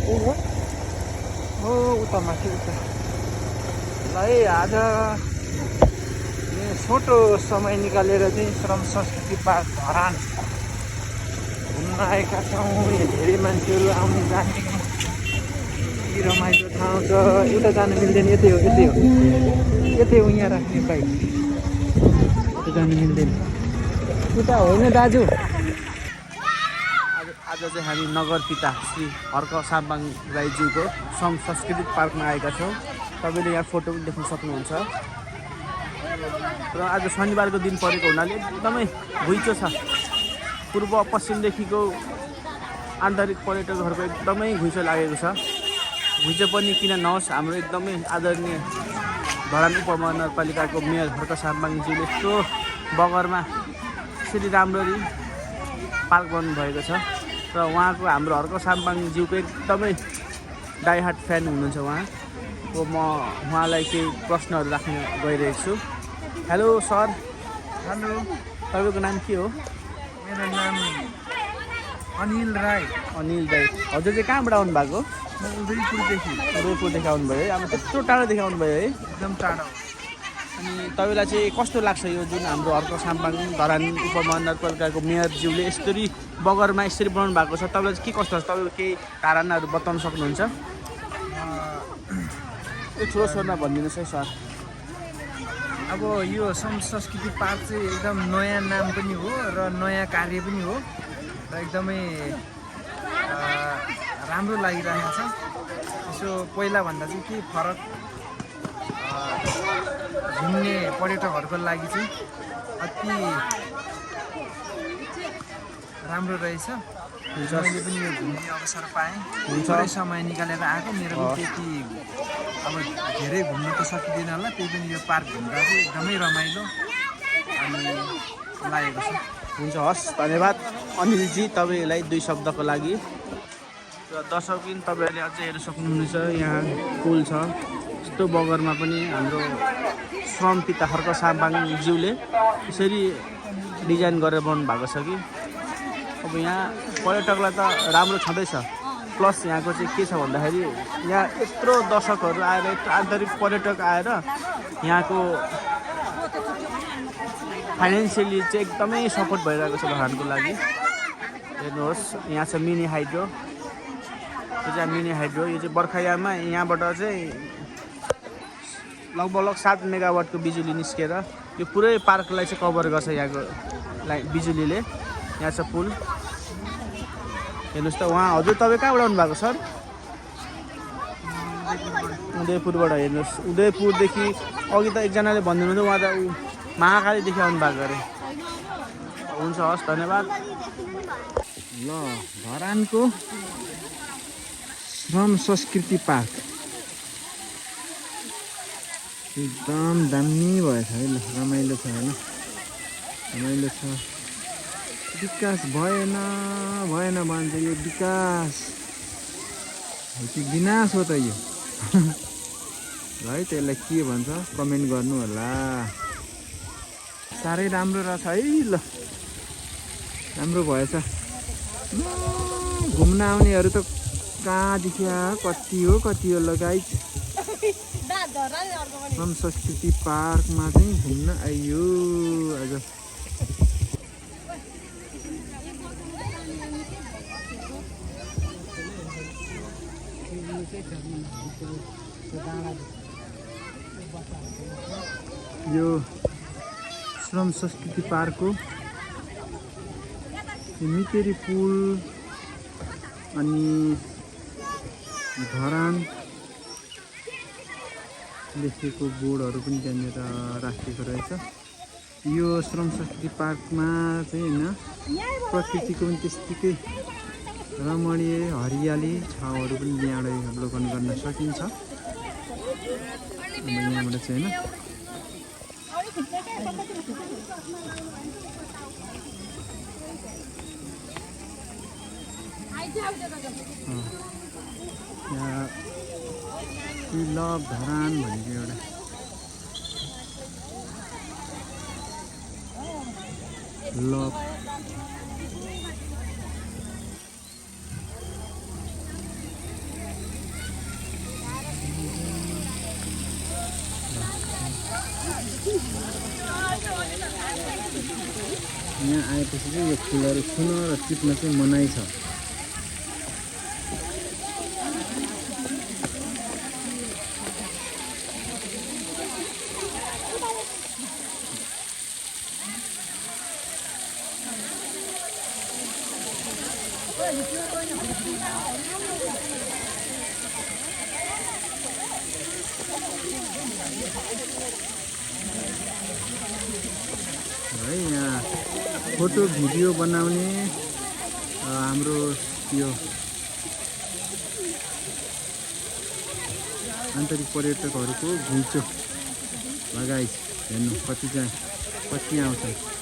हो उता माथि उता ल है। आज छोटो समय निकालेर चाहिँ श्रम संस्कृति पार्क धरान घुम्न आएका छौँ। यहाँ धेरै मान्छेहरू आउने जाने के रमाइलो ठाउँ छ। उता जानु मिल्दैन, यतै हो यतै हो यतै हो, यहाँ राख्ने बाइक। उता जानु मिल्दैन, उता होइन दाजु। आज चाहिँ हामी नगरपिता श्री हर्क साम्बाङ राईज्यूको श्रम सांस्कृतिक पार्कमा आएका छौँ। तपाईँले यहाँ फोटो पनि देख्न सक्नुहुन्छ। र आज शनिबारको दिन परेको हुनाले एकदमै घुइँचो छ। पूर्व पश्चिमदेखिको आन्तरिक पर्यटकहरूको एकदमै घुइँचो लागेको छ। घुइँचो पनि किन नहोस्, हाम्रो एकदमै आदरणीय धरान उपमहानगरपालिकाको मेयर हर्क साम्बाङज्यूले यस्तो बगरमा यसरी राम्ररी पार्क बनाउनुभएको छ। र उहाँको हाम्रो हर्क साम्बाङज्यूको एकदमै डाइहार्ट फ्यान हुनुहुन्छ उहाँ। म उहाँलाई केही प्रश्नहरू राख्न गइरहेको छु। Hello sir. हेलो, तपाईँको नाम के हो? मेरो नाम अनिल राई। अनिल राई। हजुर चाहिँ कहाँबाट आउनुभएको? म उदयपुरदेखि। उदयपुरदेखि आउनुभयो है? अब त्यत्रो टाढोदेखि आउनुभयो है? एकदम टाढो। अनि तपाईँलाई चाहिँ कस्तो लाग्छ यो जुन हाम्रो हर्क साम्बाङ धरान उपमहानगरपालिकाको मेयरज्यूले यसरी बगरमा यसरी बनाउनु भएको छ? तपाईँलाई चाहिँ के कस्तो लाग्छ? तपाईँको केही धारणाहरू बताउन सक्नुहुन्छ? यो ठुलो स्वरमा भनिदिनुहोस् है सर। अब यो श्रम संस्कृति पार्क चाहिँ एकदम नयाँ नाम पनि हो र नयाँ कार्य पनि हो र एकदमै राम्रो लागिरहेको छ। यसो पहिलाभन्दा चाहिँ के फरक घुम्ने पर्यटकहरूको लागि चाहिँ अति राम्रो रहेछ। मैले पनि यो घुम्ने अवसर पाएँ। थोरै समय निकालेर आएको। मेरो पनि त्यति अब धेरै घुम्न त सकिँदैन होला, त्यही पनि यो पार्क घुम्दा चाहिँ एकदमै रमाइलो अनि लागेको छ। हुन्छ, हस्, धन्यवाद अनिलजी तपाईँलाई दुई शब्दको लागि। र दर्शकबिन तपाईँहरूले अझै हेर्न सक्नुहुनेछ, यहाँ पुल छ। यस्तो बगरमा पनि हाम्रो श्रम पिता हर्क साम्बाङज्यूले यसरी डिजाइन गरेर बनाउनु भएको छ कि अब यहाँ पर्यटकलाई त राम्रो छँदैछ। प्लस यहाँको चाहिँ के छ भन्दाखेरि यहाँ यत्रो दर्शकहरू आएर, यत्रो आन्तरिक पर्यटक आएर यहाँको फाइनेन्सियली चाहिँ एकदमै सपोर्ट भइरहेको छ धरानको लागि। हेर्नुहोस्, यहाँ छ मिनी हाइड्रो। यो चाहिँ मिनी हाइड्रो। यो चाहिँ बर्खायाममा यहाँबाट चाहिँ लगभग 7 मेगावाटको बिजुली निस्केर यो पुरै पार्कलाई चाहिँ कभर गर्छ यहाँको बिजुलीले। यहाँ छ पुल। हेर्नुहोस् त उहाँ। हजुर तपाईँ कहाँबाट आउनुभएको सर? उदयपुरबाट। हेर्नुहोस्, उदयपुरदेखि अघि त एकजनाले भनिदिनु उहाँ त महाकालीदेखि आउनुभएको अरे। हुन्छ, हस्, धन्यवाद। ल, धरानको श्रम संस्कृति पार्क एकदम दामी भएछ है। ल, रमाइलो छ होइन? रमाइलो छ। विकास भएन भन्छ यो विकास कि विनाश हो त यो? है, त्यसलाई के भन्छ कमेन्ट गर्नु होला। साह्रै राम्रो रहेछ है। ल, राम्रो भएछ। घुम्न आउनेहरू त कहाँदेखि कति हो ल गाइज। श्रम संस्कृति पार्कमा चाहिँ घुम्न आइयो आज। यो श्रम संस्कृति पार्कको मितेरी पुल अनि धरान लेखेको बोर्डहरू पनि त्यहाँनिर राखिएको रहेछ। यो श्रम संस्कृति पार्कमा चाहिँ होइन प्रकृतिको पनि त्यत्तिकै रमणीय हरियाली छाउहरू पनि यहाँबाट अवलोकन गर्न सकिन्छ। अब यहाँबाट चाहिँ होइन यहाँ लभ धरान भनेको एउटा लभ यहाँ आएपछि चाहिँ यो फुलहरू छुन र टिप्न चाहिँ मनाइ छ। है यहाँ फोटो भिडियो बनाउने हाम्रो यो आन्तरिक पर्यटकहरूको घुइँचो लगाइ हेर्नु कति आउँछन्।